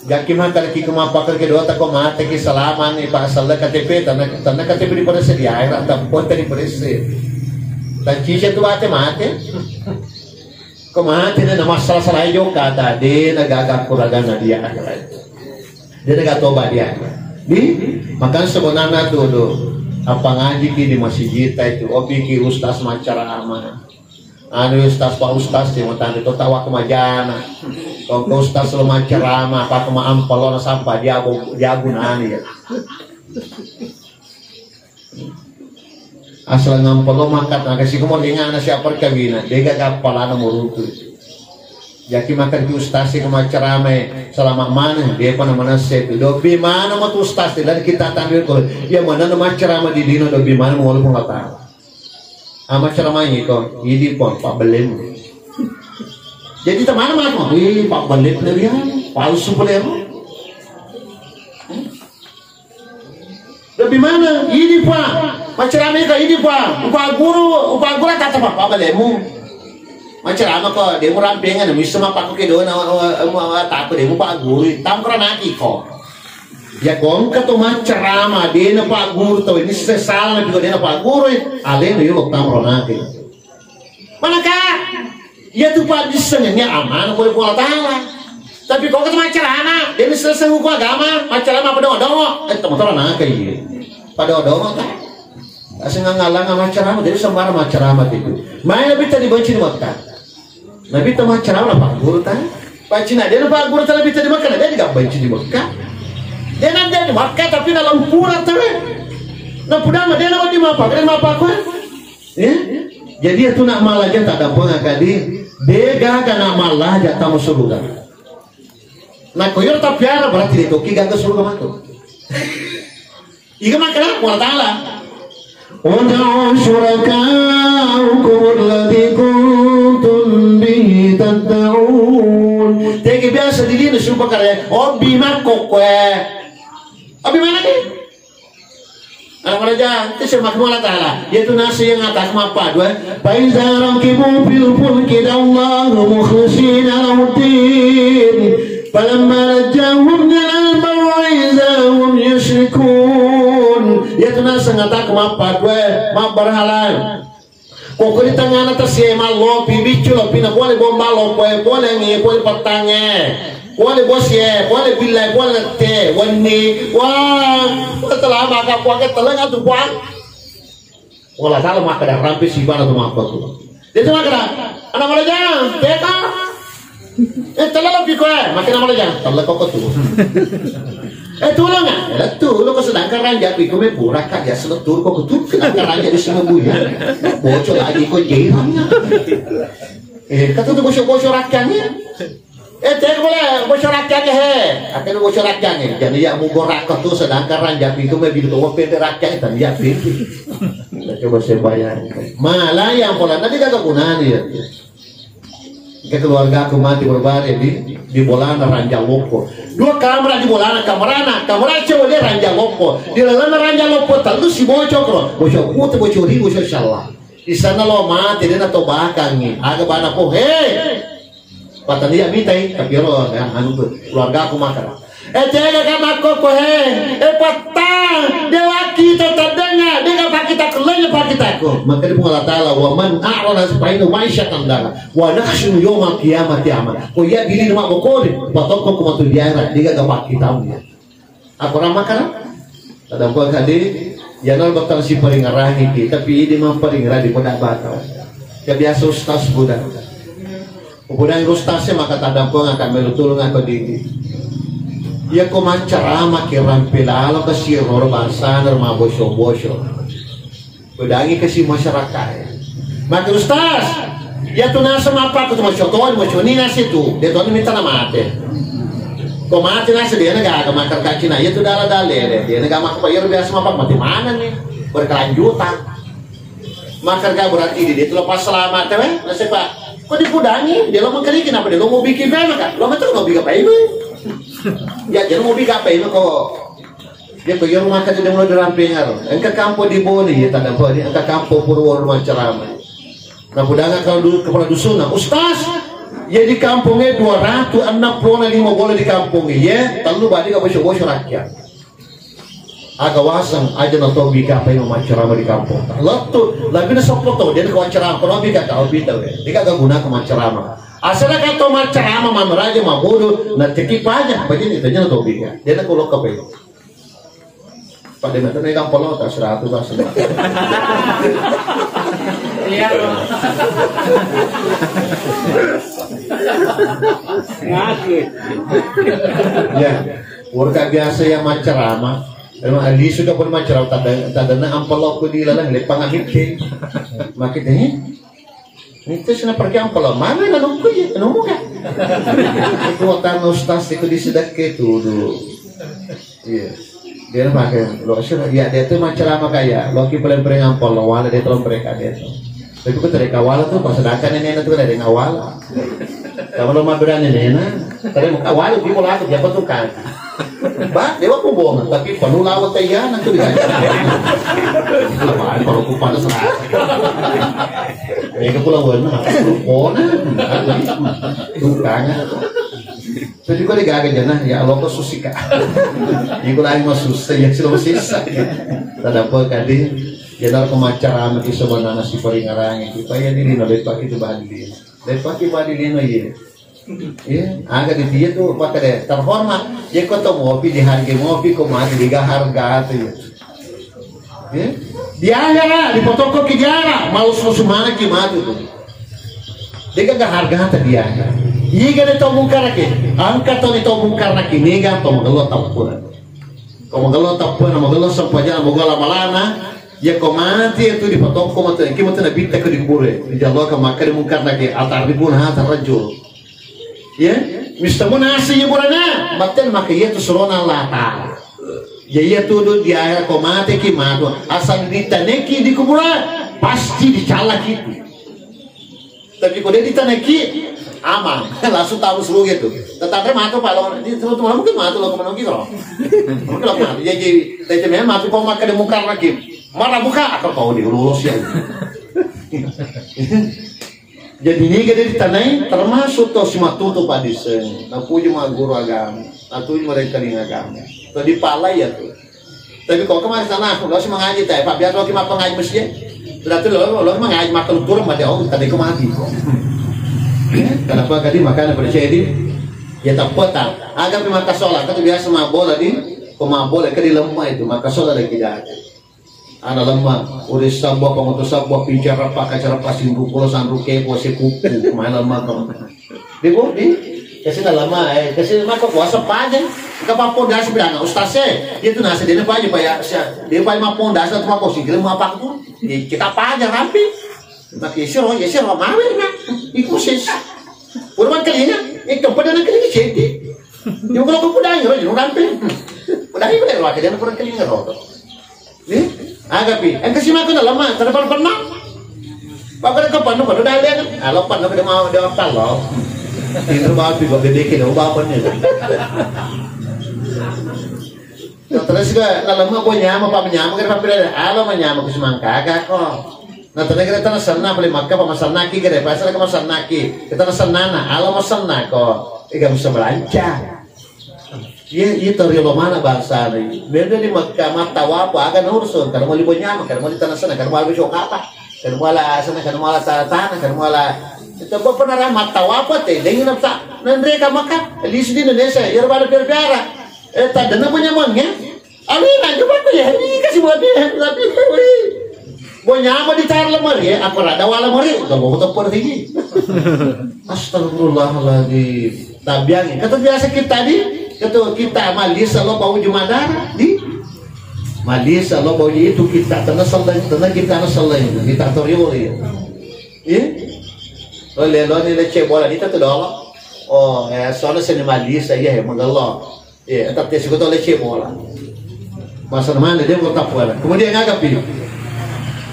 Gak ki mata lagi ke mapa ke kedua tak kau mata ki salaman nih, Pak, salah K T P, tanah, tanah K T P di pada sedia, ya, tak pun tadi pada sih. Dan cica tuh mate, mate. Ko mate na masalah-salah aja kata de na gaga kuragan na dia akhirat. De na gatoba dia. Di makan sebenarnya tuh do. Apa ngaji ki di masjid itu? Opi ki ustaz macarama. Anu ustaz, pak ustaz di matang itu tawa kemajana. Kok ustaz lo macarama, apa kema ampel lo sampah dia dia gunani ya. Asal ngampolo makat, na kasi ko mo ringana siapa kawina, dega gappalana morutu. Jaki makan ki ustasi ko maccarame, salama mana, depa na manase tu. Dobi mana mo tu ustasi, dan kita tampil ko, ya mana na maccarama di dino, dobi mana mo walaupun lata. Ama carama ini ko, ini pon, pak belemu. Jadi teman mana mo, wih, pak belemu, palsu belemu. Lebbi maneng, idi pa. Maccarama ka idi pa. Upagguru, upagguru tata pa, pa balemu. Maccarama ko, demu rampengan, miso mapakko ke dona, wa, wa, wa, wa, tako demu pagguru, tampranaki ko. Ya kongka to maccarama, dena pagguru to, ini sesala na piko dena pagguru, alena yo tampranaki. Manaka, iya tu paddissengengnge amanah pole Puang Allah Ta'ala. Tapi kau kata maccarama, jadi selesai hukum agama, maccarama pada odongo, eh, teman-teman, nah, kayak gini. Pada odongo, kan? Asing ngalang maccarama, jadi sembarang maccarama itu. Main lebih tadi benci di Mekah. Nabi itu maccarama, Pak Guru, kan? Pak Cina, dia Pak Guru, tapi tadi Mekah, dia juga benci di Mekah. Dia nanti di Mekah, tapi dalam pura, tuh. Nah, pudama, dia nama di mapa, dia mapa, kan? Eh? Jadi itu nak malaja tak ada pengakadi. Dega kana malaja tamu surga. Nah, koyor tapi ada berarti itu kiga ke surga matu. Iga makana Allah Ta'ala. Ud'u syuraka'akum alladhi kuntum bihi tad'un. Tege biasa di dini sumpah kare, oh, bima kokwe. Abi mana nih? Anak maraja, itu siapa Allah Ta'ala? Yaitu nasi yang atas mapa dua. Fa iza rakibu fil fulki da'awallahu mukhlisina lahuddin. Falamma najjahum ilal barri iza hum yushrikun. Yaitu nasi yang atas mapa dua, mabberhala. Pokokna tengngana tasié mallopi, biccu lopi, na pole bomba loppoé, pole angingngé, pole pettangnge, pole bosié, pole billaé, pole lette, wenni. Wah, pole telama ka puang, ke teleng atu puang. Wala tala makkeda rampe sibana tu mappa tu. Dia tu makkeda, anak malajang, teka. Eh, tella lopi koe, makkeda malajang, tella koko tu. Eh, tulung ah. Eh, tulung ko sedangkan ranja pi ko me pura ka ya sele turu koko tu. Sedangkan ranja di semua buya. Bocor lagi ko jerang. Eh, kata tu bocor-bocor rakyatnya. Eh, tega boleh bocor rakyatnya he. Akan bocor rakyatnya. Jadi ya mugor rakyat tu sedangkan ranja pi ko me bidu ko pede rakyat itu ya pi. Kita coba sembahyang. Malah yang pola tadi kata gunanya ya. Ke keluarga aku mati berbare di, di bolana Ranjang Loppo. Dua kamera di bolana, kamerana, kamera cewek dia Ranjang Loppo. Di lalana Ranjang Loppo, telu si bocor kro. Bocor putih, bocor ribu, bocor syalla. Di sana lo mate, de' na to bakangngi. Aga bana ko, he! Patania mitai, tapi lo, ya, anu tu, keluarga aku makan. Eh, tega ka makkokko, he. Eh, pattang, de' wakkita taddengnga, de' ga pakkita kellengnge pakkitako. Maka di Puang Allah Ta'ala, "Wa man a'rada fa inna ma'isyatan dara, wa nahsyuru yaumal qiyamati ama." Ko iya bili nama bokori, patokko ko matu diara, de' ga pakkitamu ya. Apa ramakan? Tadampo kadi, yana batang si paringarangi ki, tapi idi maparingarang di poda bata. Ya biasa ustaz budak. Kemudian ustaz maka tadampo ngaka melu tulung atau didi. Ya ko maccarama ki rampe lalo ke siro bangsa nerma bosyo-bosyo. Pedangi kasi masyarakat. Maka ustaz, ya tu nasa mapa ko tu masyo to, masyo ni nasi tu, de' to ni minta na mate. Ko mate nasi de' na gaga makar kacina, ya tu dala dale de', de' na gaga makar, ya biasa mapa mati mana ni? Berkelanjutan. Makar ga berarti di de' tu lepas selamat, we? Nasi pak, ko dipudangi, de' lo mengkeriki, napa de' lo mau bikin apa kan? Lo betul mau bikin apa ini? Ya, de' lo mau bikin apa ini ko? Iya ko iya rumah kaji de' mulo dirampengaro. Engka kampo di Boni, ya tadampo di engka kampo Purwono maccarama. Nah, budanga kalau dulu kepala dusunna, ustaz, ya di kampungnya dua ratus enam puluh lima bola di kampungnya, ya, tellu badi ka bosyo-bosyo rakyat. Aga waseng aja na tobi ka apa yang maccarama di kampung. Lettu, lebih na sepuluh tahun, dia na kawan ceramah, kalau bika kau bita, we. Dia kagak guna ke maccarama. Asal kata maccarama, mamaraja, mabodo, na teki paja, apa jadi tanya na tobi ka. Dia na kalau kepe. Pada nanti mereka polo tak seratus tak sembilan. Iya, Bro. Ngaku. Ya, warga biasa yang maccarama. Emang ahli sudah pun maccarama, tanda tanda ampel lo aku di lalang lepang amit ke. Makin eh, itu sih pergi ampel lo. Mana lalu aku ya, nemu kan? Itu waktu ustaz itu di sedekah itu dulu. Iya. Dia pakai lo sih, ya dia tuh maccarama kaya lo ki paling paling ampel lo wala dia tuh mereka dia tuh. Tapi ku tereka wala tuh pas sedangkan ini tuh ada dengan wala. Kalau lo mau berani nena, tadi mau wala di bola aku siapa tuh kan? Ba, dewa ku bohong, tapi perlu lawan teh ya nanti dia. Kalau aku pada serah. Mereka pulang warna, aku pona. Tukangnya. Tapi kok digaga jana, ya Allah kok susi ka. Iku lagi mah susah, ya sih sisa. Tadampo kadi, ya nar ko maccarama ki sebenarnya si paringarangi. Kita ya ini nolai pakai itu bahan dia. Dai pakai bahan dia no iya. Iya, aga di dia tuh pakai deh terhormat. Ya kok to mopi dihargai mopi kok mati diga harga tuh ya. Eh? Di ahera, di potokko ki diara, mau susu mana ki matu tu. Dega ga harga ta di ahera. Iga de to mungkar ki, angka to de to mungkar ki, nega to magello tappura. Ko magello tappura, magello sempajang, magello malana, ya ko mati itu di potokko matu, ki matu na bitta ko di kubure. Di jalo ka maka di mungkar ki, atar di pun ha tarajul. Ya, mista munasi ya burana, batten maka iya tu surona Allah Ta'ala. Ya iya tu di ahera ko mate ki matu, asal ditaneki di kuburan, pasti dicalaki. Tapi ko de ditaneki, aman, langsung tahu seluruh gitu. Tetangga matu pak lo, di teman-teman mungkin matu lo kemana gitu. Mungkin lo matu, jadi tete memang matu kau makan di mungkar lagi. Marah buka, atau kau di lulus ya. Jadi niga de ditanai termasuk to simatutu paddisseng. Napuji ma guru agama, natuju ma rengkaling agama. To dipalai ya tu. Tapi kok kemarin sana lo si mengaji teh, Pak biar lo ki mappengaji masjid. Berarti lo lo mengaji makan turun mati oh tadi ko mati. Kenapa tadi makan pada saya di ya tak petang. Agak maka sholat kan biasa mabol tadi, ko mabol ke di lemah itu maka sholat lagi dah. Ana lemma, uri sabba, pangoto sabba, pinca rappa, kaca rappa, sinru pulo, sanru kepo, sekupu, main lemma kau. Di bu, di, kasi na lemma, eh, kasi na mako kuasa paja. Ka papo dasi bilanga, ustaz e, dia tu nasi dia paja, paya, sia, dia paja mapo dasi tu mako sigil mau apa tu? Di, kita paja rampi. Maki siro, ya siro, mawe na, ikusis. Urban kalinya, ikam pada na kalinya sedi. Di kalau kau pudang, ya, rampi. Pudang itu dari wakil dia pura kalinya rodo. Eh? Aga pi, engka si matu na lemma, tadi pernah pernah. Pakare ko panu panu dale. Alo panu kada mau dia apa lo. Itu bawa pi gua bebeke lo bawa panu. Terus juga na lemma bo nyama pa nyama kada papi dale. Alo manyama ku semangka aga ko. Nah, tena gere tena senna pale Makkah apa masenna ki gere, pasal ke masenna ki. Kita masenna na, ala masenna ko. Ega bisa belanja. Iya, iya, to riolo mana bangsa ni. Beda di Makkah, mattawafu, aga na urusun. Kada mau libon nyama, kada mau di tanah sana, kada mau habis apa. Kada mau ala sana, kada mau ala ta-, tanah, kada mau ala. Itu apa pernah mattawafu te, dengan apa? Nanti ka Makkah, di sini Indonesia, ya pada biar-biara. Eh, tak ada namanya mang ya. Alena, coba aku ya, ini kasih buat dia, tapi, wih. Bo nyama di tar lemari, ya, aku rada wala mari, gak mau tempat tinggi. Astagfirullahaladzim. Tabiangi. Kata biasa kita di, kata kita malis lo bau jumadar, di. Malis lo bau itu kita, tena seleng, tena kita na seleng, kita torioli. Iya. Lo lelo ni lece bola, kita tuh dolo. Oh, eh, soalnya seni malis, iya, emang gelo. Iya, tetap dia sikutu lece bola. Masa mana dia mau tapuan. Kemudian ngagapi.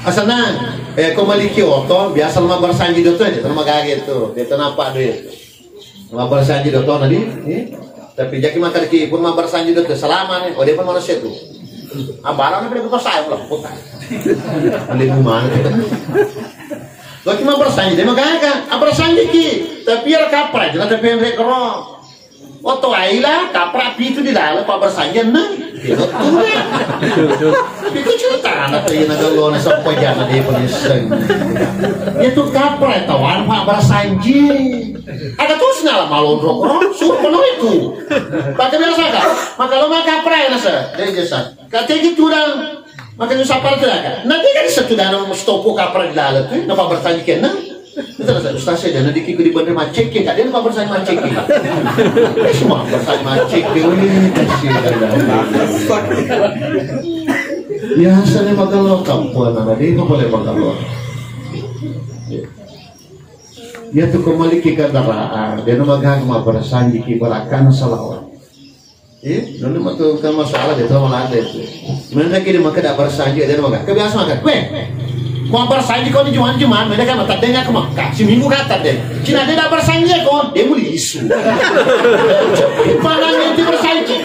Asanang, eh, ko maliki oto, biasa lama bersanji doto aja, tena magaga itu. Dia tena apa dia. Lama bersanji doto tadi, eh. Tapi jaki makan ki pun lama bersanji doto, selama nih. Oh, dia pun manusia tuh. Abaran apa dia saya lah, putar. Beli mana kita. Lo cuma bersanji, dia magaga. Apa bersanji ki? Tapi ya kapra, jelas tapi yang rekrong. Oto aila, kapra pitu di dalam, Pak bersanji enneng. Pitu cerita anak tadi nak lo nak sampai jana dia penyeseng. Itu kapra tawan Pak bersanji. Ada tuh senala malondro kro, suruh penuh itu. Pakai biasa kak. Maka lo mah kapra ya nasa, dia jasa. Kategi tudang, makanya sapar tu kan. Nanti kan satu dana stopo kapra di dalam tu, napa bertanya kena? Itu rasa ustaz saya dana dikit di bandar macet ke, kadang napa bertanya macet ke. Eh, semua bertanya macet ke, wih, kasih dana. Biasa ni makan lo kampung, anak dia kau boleh makan lo. Ya tu kembali ke kendaraan, dia nama gak mau bersanji ki berakan salawat. Eh, noni matu kan masalah dia tahu malah ada itu. Mana kini maka dak bersanji dia maka. Kebiasa maka. Weh, mau bersanji kau di Jumat Jumat, mana kan mata dengar ke Makkah. Seminggu kata deh. Cina dia dak bersanji ya kau, dia muli isu. Palang itu bersanji.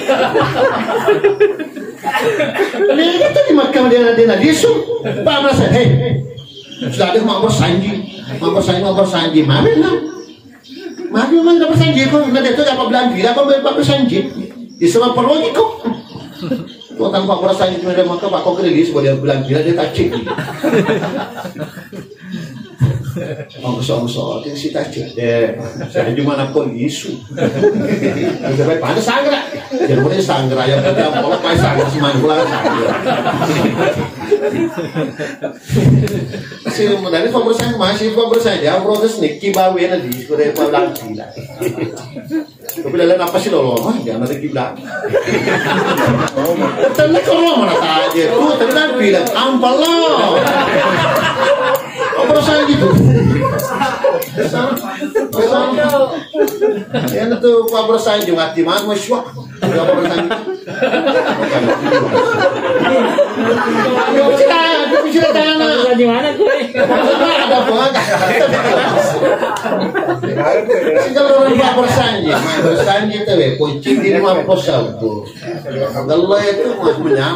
Ini kata di Makkah dia dia nak isu. Pak merasa, hei, sudah ada mau bersanji, mau bersanji, mau bersanji, mana lah? Magi memang dapat sanji ko, na deto dapat belanti, dapat dapat sanji. Di sama perlu ko. Ko tanpa bersanji cuma ada maka pak ko kelilis boleh belanti dia tacik. Ongso ongso, itu si tacik deh. Saya cuma nak kau isu. Sampai pada sanggra. Jadi boleh sanggra yang penting kalau pakai sanggra semua pulang sanggra. Sih, dari pembersihan masih pembersihan dia proses nih kibawe nanti sudah pelan tidak. Tapi lalu apa sih lo? Wah, jangan ada kiblat. Tadi ke rumah mana tadi? Tuh, tadi kan bilang ampal lo. Pembersihan gitu. Pembersihan. Ya itu pembersihan juga di mana, Mas? Wah, pembersihan. Di mana gue? Ada apa? Sehingga orang Pak bersanji, Pak bersanji itu, weh, kunci di rumah pos aku. Allah itu maksudnya,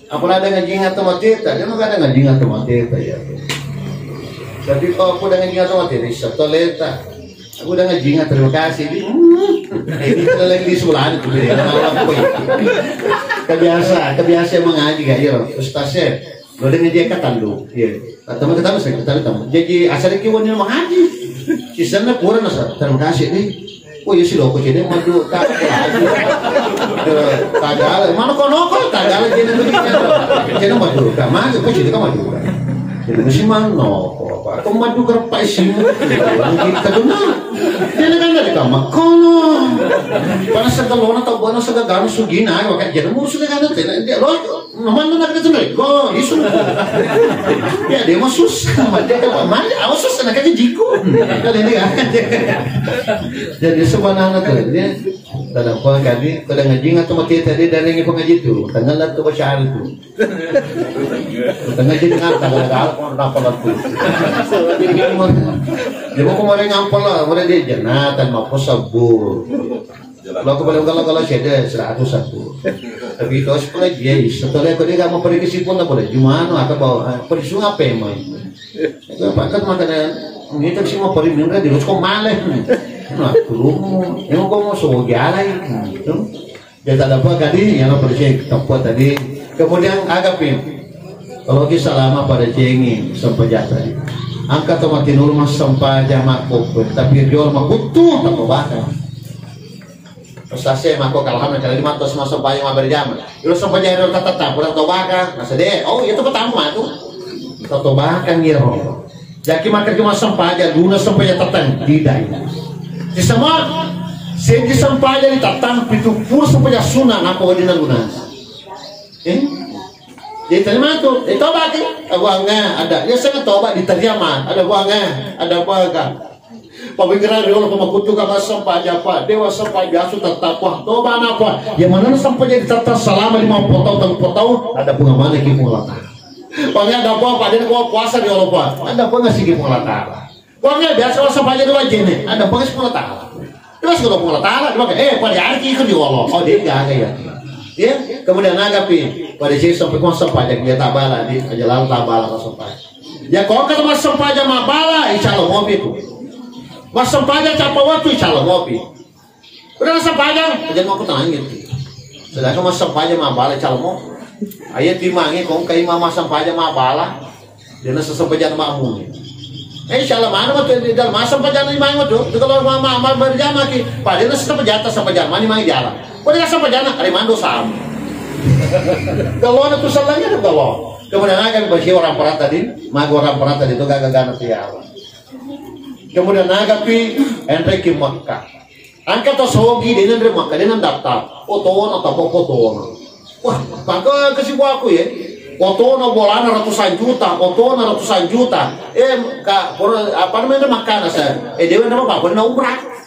apalagi ada ngajing atau mati, dia mah ada ngajing atau mati, ya. Tapi kalau aku ada ngajing atau mati, bisa toleta. Aku udah ngajinga, terima kasih. Di, hmm, ini kita lagi di sebelah itu, dia kenal apa itu. Kebiasa, kebiasa mengaji gak ya, Ustaz ya. Lo dengan dia kata lu, ya. Teman kita masih kita tamu. Jadi asal kita wanita mengaji. Sisanya kurang asal. Terima kasih nih. Oh ya si loko jadi madu tak lagi. Tagala, mana kono kok tagala jadi tuh. Jadi madu, kamu aja kok jadi kamu madu. Jadi masih mana? Apa? Kok madu kerap isimu? Kita tuh nah. Dia kan dari kamar kono. Panas segalona tau bona segagana sugina, wakat jadi musuh kan dia lo mana nak kita tuh go isu. Ya dia mah susah, dia kan mana awas susah nak aja jiku. Kalau ini kan. Jadi sebenarnya tuh dia tidak apa kami pada ngajing atau mati tadi dari pengaji tuh, tengah lah tuh bacaan tuh. Tengah jadi ngata gara-gara apa laku. Jadi mau kemarin ngampel lah, mulai dia jenatan mau sebut. Lo aku paling kalau kalau saya seratus satu. Tapi itu sekolah dia, setelah kau dia mau pergi ke Sipun, apa boleh? Jumano atau bawa, eh, pergi sungai apa emang? Itu pakat makanan, ini tak sih mau pergi, minta di Rusko male. Nah, kurumu, emang kau mau sogi alai, gitu. Dia tak dapat tadi, yang apa sih, tempat tadi. Kemudian agapin. Kalau kita selama pada cengi, sempajang tadi. Angkat tomat tinulu mas sempajang makko, tapi jual makutu, tak bakal. Sase mako kalahana kali lima ratus masa bayang mabar jama. Ilo sempajang ro tatata pura tobaka, masa de. Oh, itu pertama tu. Tobaka ngiro. Jaki makan cuma sempaja, guna sempaja tatang, tidak. Di semua, segi sempaja di tatang, pitu pur sempaja sunat, apa wadina guna? Eh? Jadi terima tu, eh, toba ki, abuanga, ada, ya saya toba diterima, ada buanga, ada buanga. Pabinggirang riolo pamakutu ka massempajang, Pak. Dewa sempajang biasa tetap, Pak. Toba napa? Ya mana sempajang tetap selama lima puluh tahun, tiga puluh tahun, ada bunga mana ki Puang Allah Ta'ala. Pokoknya ada apa, Pak? Dia kuat puasa riolo, Pak. Ada apa ngasih ki Puang Allah Ta'ala? Pokoknya biasa sempajang dua jenis, ada apa ngasih Puang Allah Ta'ala? Dia masih Puang Allah Ta'ala, dia pakai, eh, pada hari ki ikut di Allah. Oh, dia enggak, enggak ya. Ya, kemudian nagapi pada sih sampai kuasa sempajang dia tak bala, dia aja lalu tak bala pas sempajang. Ya, kau kata massempajang mabala, insya Allah mopi tu. Massempajang capa waktu, insya Allah mopi. Udah massempajang, aja mau aku tanya gitu. Sedangkan massempajang mabala, insya Allah mau. Ayo timangi, kau kai mama sempajang mabala. Dia nasa sempajang makmu. Eh, insya Allah mana waktu di dalam massempajang imang waktu. Itu kalau mama, mama berjamaah ki, pada nasa sempajang, sempajang mana imang jalan. Pada sempajang, hari mandu sam. Kalau ada tu salahnya tu kalau. Kemudian akan bagi orang perat tadi, mago orang perat tadi itu gagal gana tiara. Kemudian nagapi enreki Makkah. Angka to sogi dena nre Makkah, dena daftar. Otona, tapa otona. Wah, maka kesibuaku ya. Otona bolana ratusan juta, otona ratusan juta. Eh, ka, pura, apa namanya, makana saya. Eh, dewa nama apa? Pernah umrah.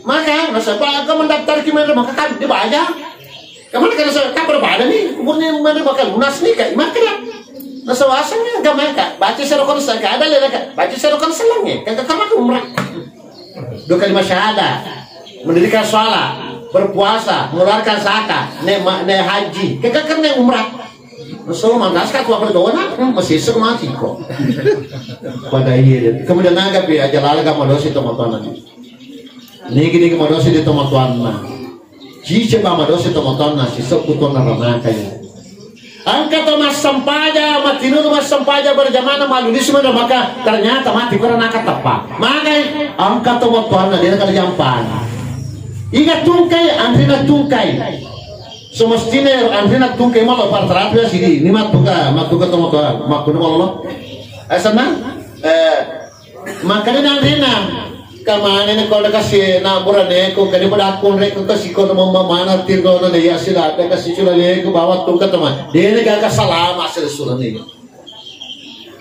Maka, nasa pa, ka mendaftar ki mana, maka kan dia banyak. Kamu kan nasa, kan berbeda nih, umurnya mana bakal lunas nih, kayak maka ya. Nasa wasangnya, gak main, Kak. Baca serokon saya, gak ada lele, Kak. Baca serokon selangnya, Kak, Kak, kamu umrah. Dua kalimat syahadat, mendirikan sholat, berpuasa, mengeluarkan zakat, ne, ma, ne haji, Kak, Kak, kan ne umrah. Nasa, mana sekarang tua berdona, hmm, masih seru mati kok. Pada iya, kemudian nagapi aja lalaga madosi to matona. Nigi-nigi madosi di tomatoanna. Ciceng ba madosi tomatoanna, sisebbu tonna ranaka ya. Angka to massempaja, matinulu massempaja berjamaah malu di sumedang maka ternyata mati ko ranaka teppa. Magai angka tomatoanna dia kali jampang. Ingat tungkai, anrina tungkai. Semestinya anrina tungkai malah parterapi sidi. Ini matuka, matuka tomatoa, makuna Allah. Eh, senang? Eh, Makkedani anrena, "Kamane ne ko kasi na buraneko, kani pada akkunreko kasi ko na mamma mana tirona ne ya sila ada kasi cula leko bawa tungka teman. Dene gaga salama sila sulane."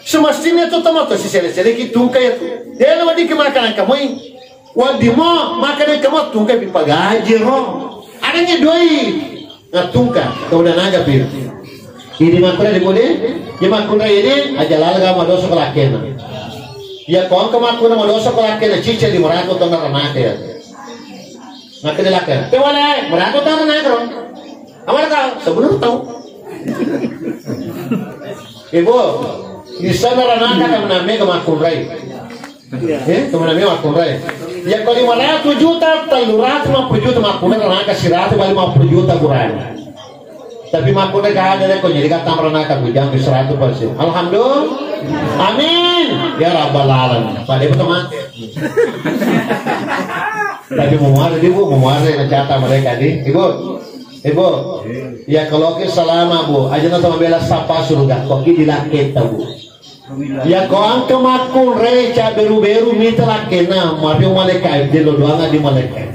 Semestinya tu teman tu si sele-sele ki tungka ya tu. Dene wadi ke makan kamui. Wadi mo makan kamu tungka pi pagaji ro. Adanya doi. Nattungka, kemudian aga pi. Idi makkuna di kodi, di makkuna ini aja lalga madosa ko lakkena. Ya ko engka makkuna madosa ko lakkena, cicca di maraku tonna ranaka ya. Makkeda lakkena, "Te wale, maraku tonna ranaka ro." Amara ka, sebenarnya tahu. Ibu, di sana ranaka kan name ke makkunrai. Eh, teman-teman, makkunrai. Ya, kalau lima ratus juta, tellu ratus lima puluh juta makkunrai, ranaka seratus bali lima puluh juta kurang. Tapi makkunrai gak ada deh, kok jadi kata ranaka bujang di seratus persen. Alhamdulillah. Amin. Ya Rabbal Alamin. Pada itu teman. Tapi mau ada di bu, mau ada yang catat mereka di. Ibu, ibu. Ya kalau ke selama bu, aja nonton bela sapa surga, kok di laketa bu. Ya ko engka makkunrai ca beru-beru mita lakkena, mario malaikat, delo doanga di malaikat.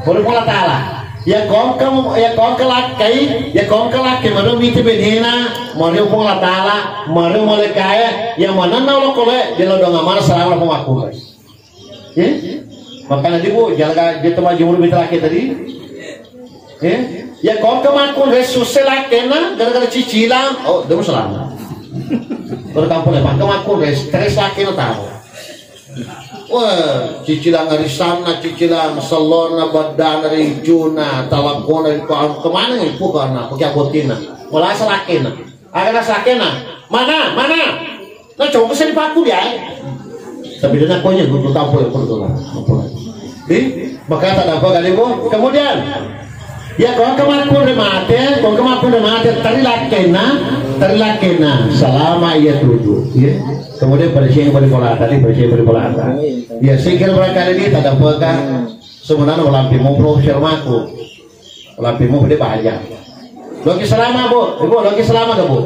Pura Puang Allah Ta'ala. Ya ko engka, ya ko engka lakkai, ya ko engka lakkai, mario mita benena, mario Puang Allah Ta'ala, mario malaikat, ya manenna olokoloe, delo doanga mana salama makkunrai. Eh? Makanya di bu, jalan dia teman jumur mitra laki tadi. Eh? Ya kau ke makkunrai susse lakena gara-gara cicilan. Oh, demu selama. Baru kampung lepas ke makkunrai stres lakena tahu. Wah, cicilang arisanna, cicilang sellona, beddana, ricuna, talakkona, ripahang kemana nih? Bukan, nah, pakai abotina. Malah salakena. Aga nasakena? Mana? Mana? Nah, coba saya dipaku dia. Tapi dia nakonya guru tampol yang perlu lah. Di, maka tak dapat kali, Bu. Kemudian, ya, kau kemaku udah mati, kau kemaku udah mati, tari lakena, tari lakena. Selama ia tuduh, ya. Kemudian pada siang balik bola tadi, pada siang balik bola tadi. Ya, saya kira barangkali ini tak dapat kan. Sebenarnya ulang timu profesional aku. Lampimu gede banyak. Loki selama, Bu. Ibu, loki selama gak, Bu?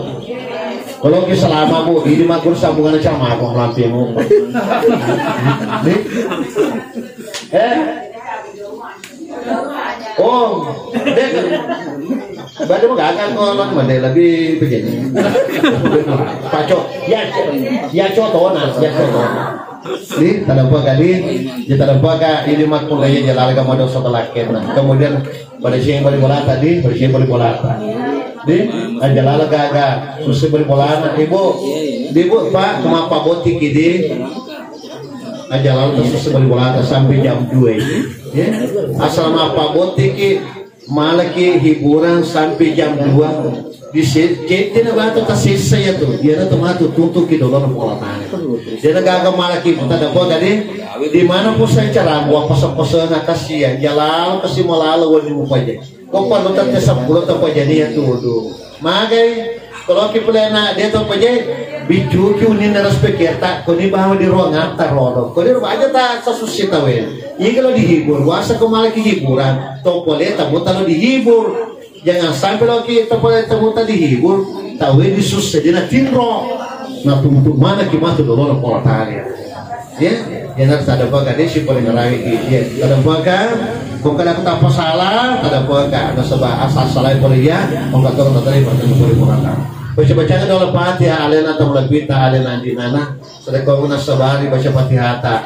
Kalau loki selama, Bu, ini mah kur sambungan sama aku lampimu. Nih. Eh? Oh, dek. Baca mau gak akan kalau mana lebih begini. Paco. Ya, ya, contoh nah, ya, contoh. Di, tadampa kali, ya tadampa ka, ini makkulai ya jalan agama dosa kelaken. Nah, kemudian pada siang balik bola tadi, pada siang balik bola tadi. Di, aja lala gaga, susah balik bola anak ibu. Di, Bu, Pak, cuma apa botik ini? Aja lala susah balik bola sampai jam dua ini. Ya, asal apa botik ini? Malaki hiburan sampai jam dua. Di se-, cedde na batu tasessa ya tu. Dia na tomatu tutuki dolo na pola tane. Dia na gaga malaki tadampa tadi. Di mana pun saya cara buat pasang-pasang kasihan. Jalal kasih malala wani mupaja. Kok perlu tante sepuluh tak pajani ya tu. Magai, kalau ki pulena dia to paje, bijuki uninna respect ta, koni bawa di ruang antar rodo. Koni ruang aja ta sasusi tawe. Iya kalau dihibur, wasa ko malaki hiburan, to pole tamu talo dihibur. Jangan sampai lo ki to pole tamu ta dihibur, tawe disusse dina tinro. Nah, tuntut mana ki matu dolo pola tane. Ya, ya, harus ada baka deh si paling rawi ki. Ya, ada baka, kok kada aku tak salah, ada baka, ada sebab asal salah pole ya, kok kata orang tadi bertemu pole murata. Baca-baca doa Fatihah, alena atau lebih ta, alena di nana, sedekah guna sabari baca Fatihah ta.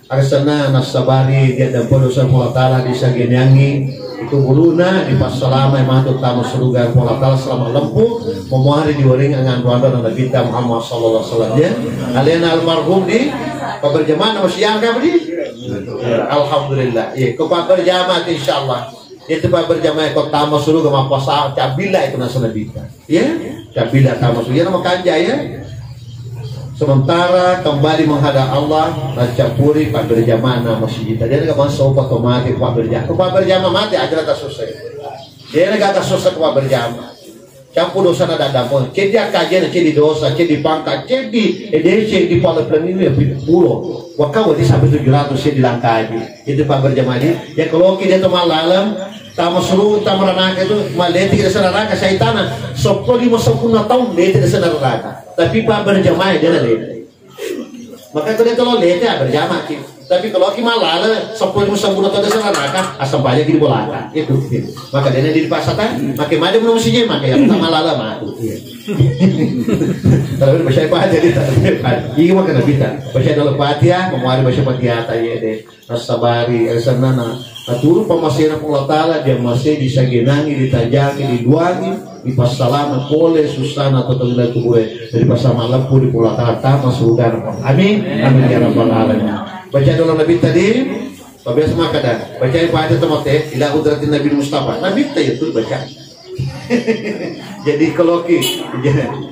Arsana nasabari dia dan pada Allah Taala di sagiangi. Itu guruna di passalama matu tama surga Allah Taala selama lempu. Memuari di waring angan Tuhan dan Nabi kita Muhammad sallallahu alaihi wasallam ya. Alena almarhum di paberjamaah nama siang kami di. Alhamdulillah. Iya, ke paberjamaah insyaallah. Itu paberjamaah kota tama surga mapasa cabila itu nasana bita. Ya, cabila tama surga nama kanja ya. Sementara kembali menghadap Allah, nacampuri paberjamaah nama sijita. Dia nggak masuk otomatis paberjamaah. Paberjamaah mati aja tak selesai. Dia nggak tak selesai paberjamaah. Campur dosa na dadampo. Cedi akkajenna, cedi dosa, cedi pangka, cedi edese, di pala pelaniwi ya pulo. Wakawa di sampai tujuh ratus ya di langkaji. Itu paberjamaah di. Ya kalau kita itu malalem, tama suru, tama ranaka itu, maleti kita sana ranaka, saitana. Sepuluh lima sepuluh tahun, leti kita sana ranaka. Tapi paberjamaah dia leti. Maka itu dia tolong lete, ah, berjamaah ki. Tapi kalau ki malala, sepuluh ribu sepuluh tahun sana neraka, asam banyak di bolaka. Itu, gitu. Maka dia di pasatan, pakai mana menurut sini, maka yang tak malala mah. Iya. Tapi baca apa aja dia tak. Iya, maka Nabi tak. Baca dalam Fatihah, memuari baca Fatihah, tak iya deh. Nasabari, eh, sanana. Aturu pamasena Allah Ta'ala, dia masih disagenangi, ditajangi, diduangi, dipassalama pole susana atau tenggelam kubure, jadi pasama lempu di Allah Ta'ala, tama surga. Amin. Amin ya rabbal alamin. Baca doa Nabi tadi, biasa maka dah. Baca Fatihah temote, ila hudratin Nabi Mustafa. Nabi tadi itu baca. Jadi kalau ki,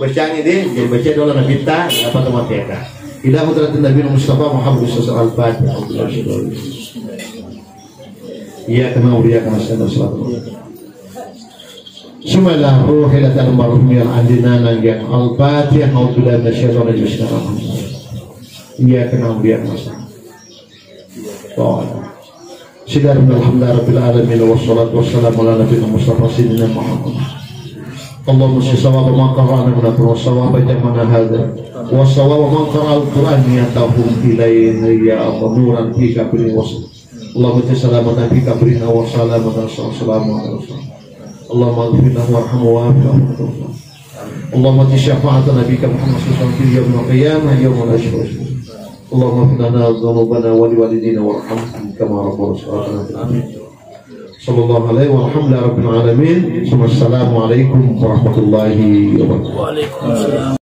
baca ini, jadi baca doa Nabi ta, apa temote ta. Ila hudratin Nabi Mustafa Muhammad sallallahu alaihi wasallam. Al-Fatihah. Iyyaka na'budu wa iyyaka nasta'in. Bismillah, ruhi lata almarhum yang andina nang yang Al-Fatihah, a'udzu billahi minasyaitonir rajim. Bismillahirrahmanirrahim. Iyyaka na'budu wa iyyaka nasta'in. Bismillahirrahmanirrahim. Alhamdulillahirabbil alamin, wassalatu wassalamu ala nabiyina Mustafa sayyidina Muhammad. Allahumma sawaba ma qara'na min al-Qur'an, sawaba jam'ana hadza, wa sawaba man qara'a al-Qur'an niyatahum ilaina ya Allah, nuran fi qabri wa Allahumma ati salamatan fi qabrina wa salamatan salamatan. Allahumma ighfir lahu warhamhu wa afihi wa afu anhu. Allahumma ati syafa'atan nabika Muhammad sallallahu alaihi wasallam fil yaumil qiyamah yauma la syafa'ata. Allahumma ighfir lana dzunubana wa liwalidina warhamhum kama rabbana shighara. Amin. Sallallahu alaihi walhamdulillahi rabbil alamin. Assalamualaikum warahmatullahi wabarakatuh. Waalaikumsalam.